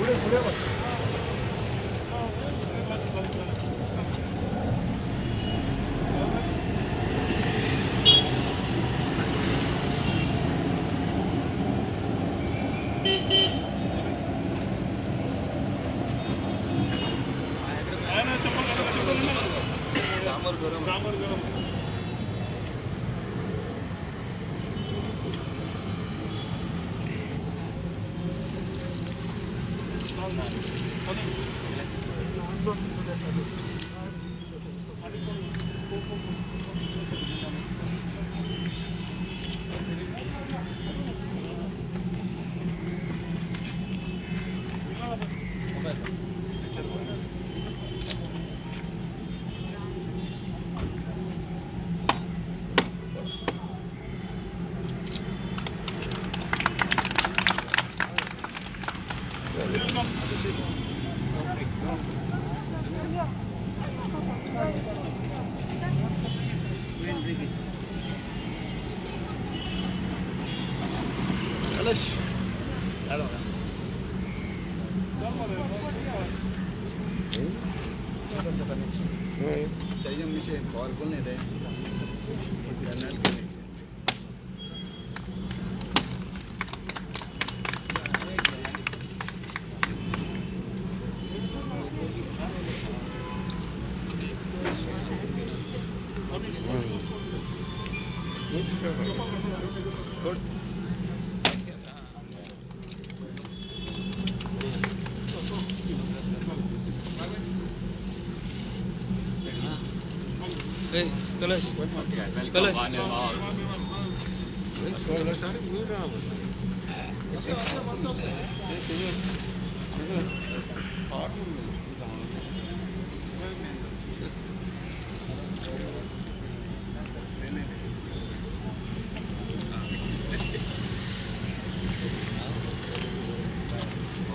डांबर गरम. पावरफुल नाही ते general connection. Welcome one and all.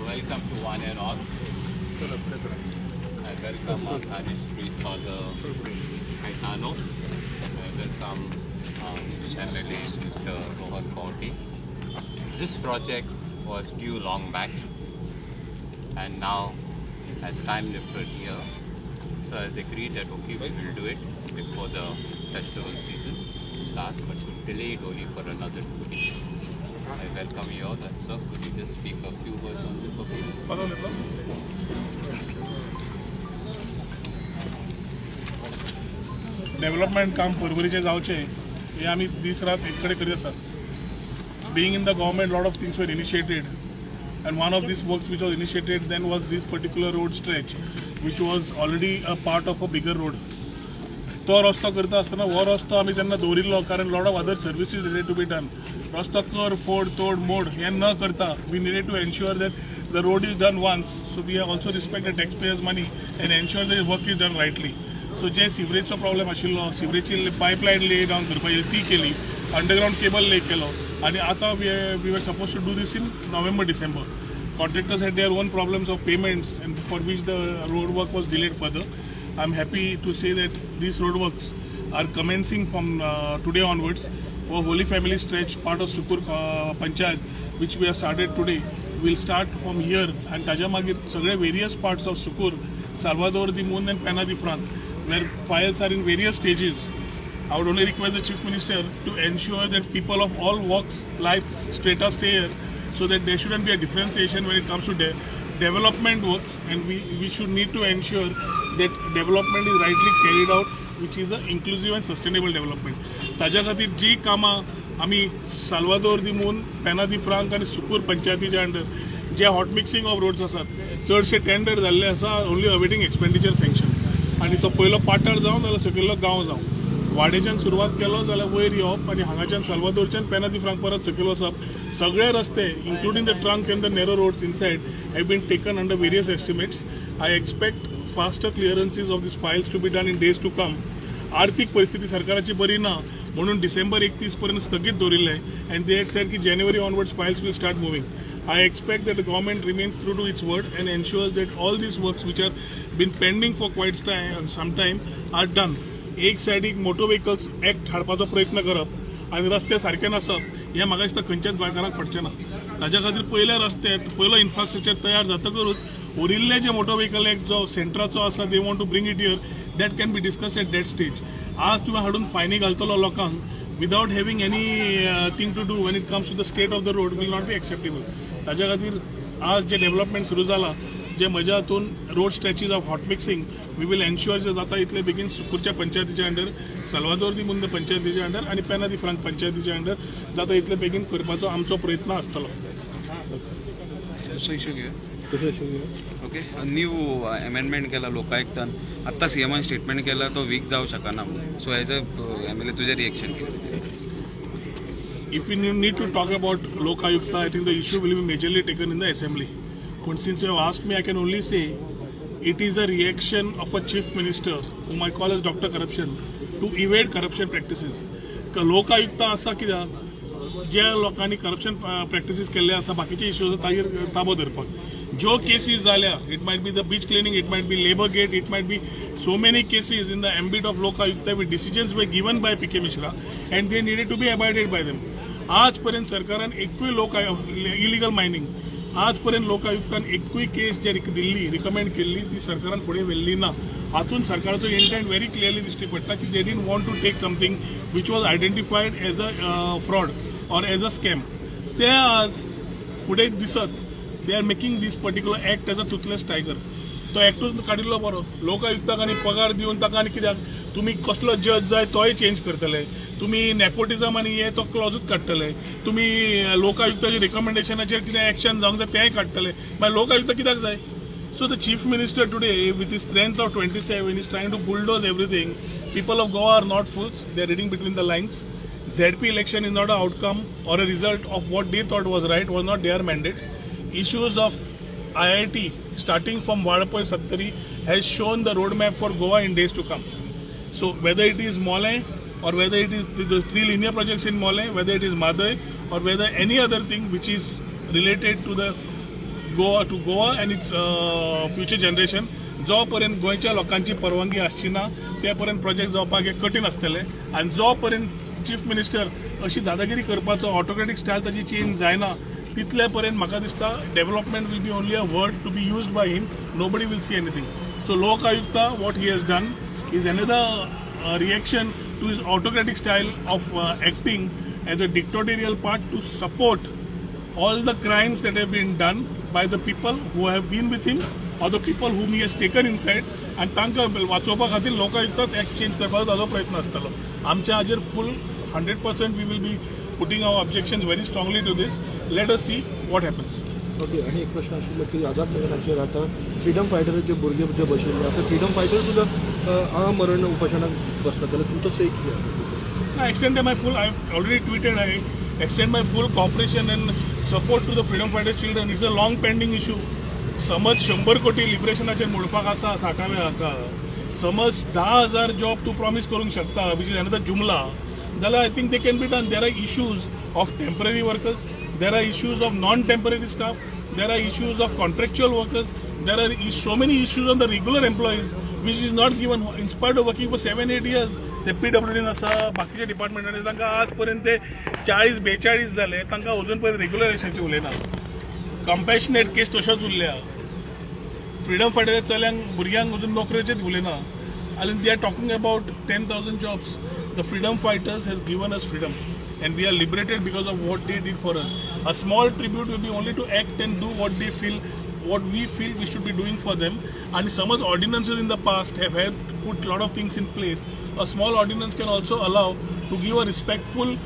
Welcome to one and all. I welcome our parish priest, Father Caetano. I welcome MLA Mr. Rohan Khaunte. This project was due long back, and now as time lifted here, so I agreed that okay, we will do it before the festival season starts, but to delay it only for another 2 weeks. I welcome you all, and sir, could you just speak a few words on this occasion? Development काम पर्वरीचें जावचें हें आमी दीस रात एक कडेन करीत आसात. Being in the government, lot of things were initiated, and one of these works which was initiated then was this particular road stretch, which was already a part of a bigger road. तो रस्तो करता आसतना हो रस्तो आमी तेन्ना दवरिल्लो, कारण lot of other services needed to be done. रस्तो कर, फोड, तोड मोड हें न करता we needed to ensure that the road is done once, so we also respect the tax payers' money and ensure the work is done rightly. So जे सिवरेजचो problem आशिल्लो, सिवरेजची पायपलायन ले डावन करपाची ती केली, अंडरग्रावंड केबल ले केलो आनी आतां we were suppose to do this in November, December. Contractors had their own problems of payments, and for which the road work was delayed further. I'm happy to say that these road works are commencing from today onwards. Our Holy Family stretch, part of Sukur Panchayat, which we have started today, will start from here and ताज्या मागीर सगळे various parts of Sukur, Salvador de Moon and Pena de Franc, where files are in various stages. I would only request the Chief Minister to ensure that people of all walks, life, strata stay here, so that there shouldn't be a differentiation when it comes to development works, and we should need to ensure that development is rightly carried out, which is a inclusive and sustainable development. ताज्या खातीर जी कामां आमी साल्वादोर दी मून, पेना दी franc आनी सुकूर पंचायतीच्या under J hot mixing of roads आसात, चडशे टेंडर जाल्ले आसा, ओन्ली अवेटींग एक्सपेंडिचर सँक्शन. आनी तो पयलो पाठार जावं नाल्यार सकयल्लो गांव जावं, वाडेच्यान सुरवात केलो जाल्यार वयर येवप आनी हांगाच्यान साल्वादोरच्यान पेना दी फ्रांक परत सकयल वचप. सगळे रस्ते, including the trunk and the narrow roads inside, have been taken under various estimates. I expect faster clearances of these files to be done in days to come. आर्थिक परिस्थिती सरकाराची बरी ना म्हणून डिसेंबर 31 पर्यंत स्थगीत दवरिल्लें, and they had said की January onwards files will start moving. I expect that the government remains true to its word and ensures that all these works which are been pending for quite time, some time, are done. एक सायडीक motor vehicles act हाडपाचो प्रयत्न करप आनी रस्ते सारके नासप हें म्हाका दिसता खंयच्याच गोंयकाराक पडचें ना. ताज्या खातीर पयले रस्ते, पयलो इन्फ्रास्ट्रक्चर तयार जातकरूच उरिल्ले जे मोटर व्हेकल एक्ट जो सेंट्राचो आसा, they want to bring it here, that can be discussed at that stage. आज तुवें हाडून फायनी घालतलो लोकांक without having anything to do when it comes to the state of the road will not be acceptable. ताज्या खातीर आज जे development सुरू जाला, जे म्हज्या हातून road stretches of hot mixing, we will ensure जे जाता इतले बेगीन सुकूरच्या पंचायतीच्या अंडर, साल्वादोर दी मुंद पंचायतीच्या अंडर आनी पेना दी फ्रांक पंचायतीच्या अंडर जाता इतले बेगीन करपाचो आमचो प्रयत्न आसतलो. दुसरो इशू घेऊया. कसं इशू घेऊया. ओके, न्यू अमेंडमेंट केला लोकायुक्तान. आत्ता सीएमान स्टेटमेंट केला, तो वीक जाऊ शकना. So as a MLA तुझे रिएक्शन कितें? If we need to talk about Lokayukta, I think the issue will be majorly taken in the assembly. But since you have asked me, I can only say it is a reaction of a chief minister, whom I call as Dr. Corruption, to evade corruption practices. Lokayukta आसा कित्याक? ज्या लोकांनी corruption practices केल्ले आसा, बाकीचे issues, ताजेर ताबो धरपाक. ज्यो केसीस जाल्या, it might be the beach cleaning, it might be Labour Gate, it might be so many cases in the ambit of Lokayukta with decisions were given by P K Mishra and they needed to be abided by them. आजपर्यंत सरकारान एकूय लोक illegal mining, आजपर्यंत लोकायुक्तान एकूय केस जे दिल्ली, recommend केल्ली, ती सरकारान फुडें व्हेल्ली ना. हातून सरकाराचो इंटेंट व्हेरी क्लियरली दिश्टी पडटा की they didn't want to take something which was identified as a fraud or as a scam. ते आज फुडें दिसत they are making this particular act as a toothless tiger. तो एक्टूच काडिल्लो बरो. लोकायुक्ताक आनी पगार दिवन ताका आनी कित्याक? तुमी कसलो जज जाय तोय चेंज करतले, तुमी नेपोटिजम आनी हे तो क्लॉजूच काडटले, तुमी लोकायुक्ताच्या रिकमेंडेशनाचेर कितें एक्शन जावंक जाय तेंय काडटले. मागीर लोकायुक्त कित्याक जाय? So the chief minister today, with his strength of 27, is trying to bulldoze everything. People of Goa are not fools. They are reading between the lines. ZP election is not an outcome or a result of what they thought was right, was not their mandate. Issues of IIT, starting from Valpoi Sattari, has shown the roadmap for Goa in days to come. So whether it is Mole or whether it is the three linear projects in Mole, whether it is Mhadei or whether any other thing which is related to the Goa, to Goa and its future generation, जो पर्यंत गोंयच्या लोकांची परवानगी आसची ना, ते पर्यंत project जावपाक हे कठीण आसतले. आनी जो पर्यंत चीफ मिनिस्टर अशी दादागिरी करपाचो ऑटोक्रेटीक स्टायल ताजी चेंज जायना, तितले पर्यंत म्हाका दिसता development will be only a word to be used by him. Nobody will see anything. So Lokayukta, what he has done is another reaction to his autocratic style of acting as a dictatorial part to support all the crimes that have been done by the people who have been with him or the people whom he has taken inside. आनी तांकां वाचोवपा खातीर लोकायुक्ताच act change करपाचो ताजो प्रयत्न आसतलो. आमच्या हाजेर full 100% we will be putting our objection very strongly to this. Let us see what happens. Okay, आनी एक प्रश्न आशिल्लो की आझाद मैदानाचेर आतां फ्रिडम फायटराचे भुरगे जे बशिल्ले, आतां फ्रिडम फायटर सुद्दां आमरण उपोशणाक बसतात जाल्यार तुमचो से कितें आसा? I extend my full, I already tweeted, I extend my full cooperation and support to the freedom fighters' children. It's a long pending issue. समज 100 कोटी लिबरेशनाचेर मोडपाक आसा साठाव्या हाका, समज 10,000 जॉब तूं प्रॉमीस करूंक शकता, which is another जुमला, जाल्यार I think they can be done. There are issues of temporary workers, there are issues of non temporary staff, there are issues of contractual workers, there are so many issues on the regular employees which is not given in spite of working for 7-8 years. ते पीडब्ल्यूडीन आसा, बाकीच्या डिपार्टमेंटांनी, तांकां आज पर्यंत ते 40-42 जाले, तांकां अजून पर्यंत रेग्युलरायझेशनची उलयना. कंपॅशनेट केस तश्योच उरल्या. फ्रिडम फायटराच्या चल्यांक, भुरग्यांक अजून नोकरेचेच उलयना आनी they are talking about 10,000 jobs. The freedom fighters has given us freedom and we are liberated because of what they did for us. A small tribute will be only to act and do what they feel, what we feel we should be doing for them. And some ordinances in the past have helped put a lot of things in place. A small ordinance can also allow to give a respectful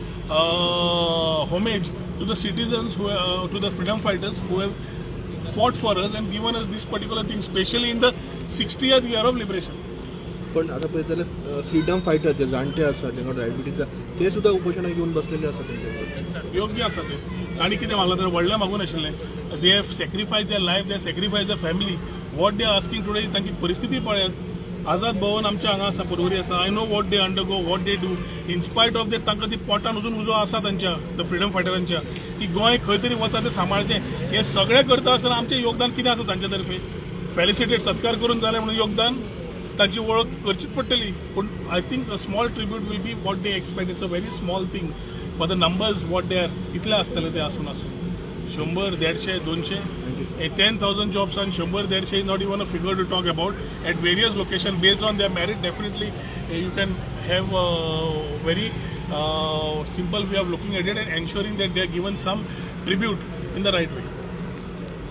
homage to the citizens who, to the freedom fighters who have fought for us and given us this particular thing, especially in the 60th year of liberation. पण आता पळयत जाल्यार freedom fighter जे जाणटे आसा, जेंका diabetes आसा, ते सुद्दां उपोशणाक येवन बसलेले आसा तेंचे. योग्य आसा ते. तांणी कितें मागलां तर व्हडलें मागूं नाशिल्लें. They have sacrifice their life, they sacrifice the family. What they are asking today, तांची परिस्थिती पळयात. आझाद भवन आमच्या हांगा आसा, पर्वरी आसा. I know what they undergo, what they do. In spite of that, तांकां ती पोटान अजून उजो आसा तांच्या, the freedom फायटरांच्या, की गोंय खंय तरी वता तें सांबाळचें. हें सगळें करता आसतना आमचें योगदान कितें आसा तांच्या तर्फे? फेलिसिटेट, सत्कार करून जालें म्हणून योगदान? तांची वळख करचीच पडटली. पूण I think a small tribute will be what they expect. It's a very small thing for the numbers what they are. इतले आसतले ते आसून आसून. 100, 150, 200, 10,000 jobs and 100, 150 is not even a figure to talk about. At various location based on their merit, definitely you can have a very simple way of looking at it and ensuring that they are given some tribute in the right way.